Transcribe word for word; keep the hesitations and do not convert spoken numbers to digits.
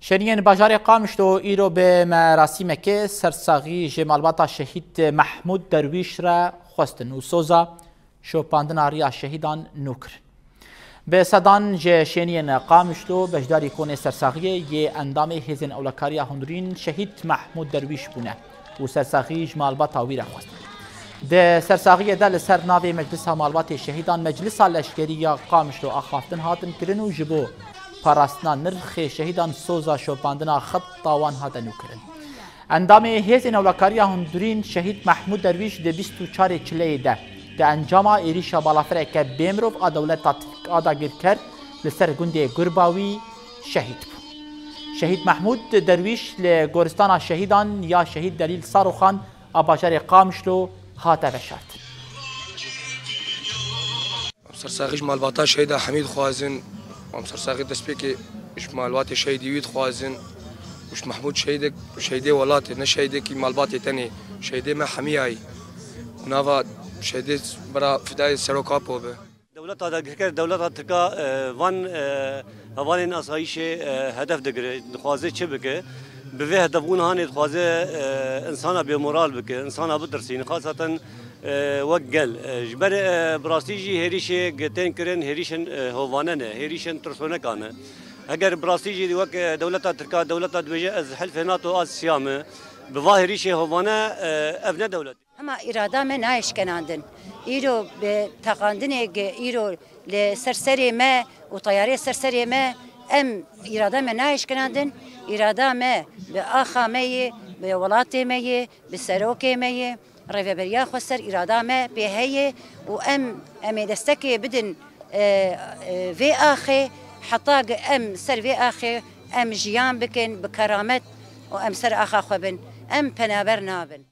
Şêniyên bajarê Qamişlo îro bi merasîmekê sersaxî ji malbata şehîd Mehmûd Derwîş re xwestin û soza şopandina riya şehîdan nû kirin. Bi sedan ji şêniyên Qamişlo beşdarî konê sersaxiyê yê endamê Hêzên Ewlekariya Hundirîn şehîd Mehmûd Derwîş bûne û sersaxî ji malbata wî re xwestin. Di sersaxiyê de li ser navê Meclisa Malbatê Şehîdan Meclisa Leşkerî ya Qamişlo axaftin hatin kirin û ji bo parastina nirxê şehîdan soza şopandina xeta wan hate nûkirin. Endamê Hêzên Ewlekariya Hundirîn şehîd Mehmûd Derwîş di bîst û çarê Çileyê de di encama êrîşa balafireke bêmirov a dewleta Tirk a dagirker li ser gundê Gurbawî şehîd bû. Şehîd Mehmûd Derwîş li Goristana Şehîdan ya Şehîd Delîl Saroxan a bajarê Qamişlo hate veşartin. Em sersaxî ji malbata şehîda Hemî dixwazin. Em sersaxî destpêkê ji malbatê şehîdî wî dixwazin. Û ji Mehmûd şehîdek, şehîdê welatê, ne şehîdekî malbatê tenê. Şehîdê me Hemî yayî. Û nava şehîdê bira fidayê Serok Apo be. Dewleta dagirker, dewleta Tirka, e, van, e, hevalên asayîşê, e, hedef digire, dixwaze çi bike? Bi vê hedefbûna hanê dixwaze, e, insana bêmoral bike, insana bitirsîne, xasaten, e, wek gel. E, ji ber, e, bi rastî jî hêrîşê gi tên kirin, hêrîşên, e, hovane ne, hêrîşên tirsonekan e. Eger bi rastî jî wek, e, dewleta Tirka, dewleta dibêje ez helfê NATO a siya me, bi va hêrîşê hovane, e, ev ne dewlet. Hema îrada me nayê şkenandin. Îro bi teqandinê gi îro li ser serê me û teyarê ser serê me, em îrada me nayê şkenandin. Îrada me bi axa me yê, bi welatê me yê, bi serokê me yê, rêveberiya xweser îrada me pê heye û em, em ê destekê bidin, e, e, vê axê, heta gi em ser vê axê em jiyan bikin bi keramet û em ser axa xwe bin. Em penaber nabin.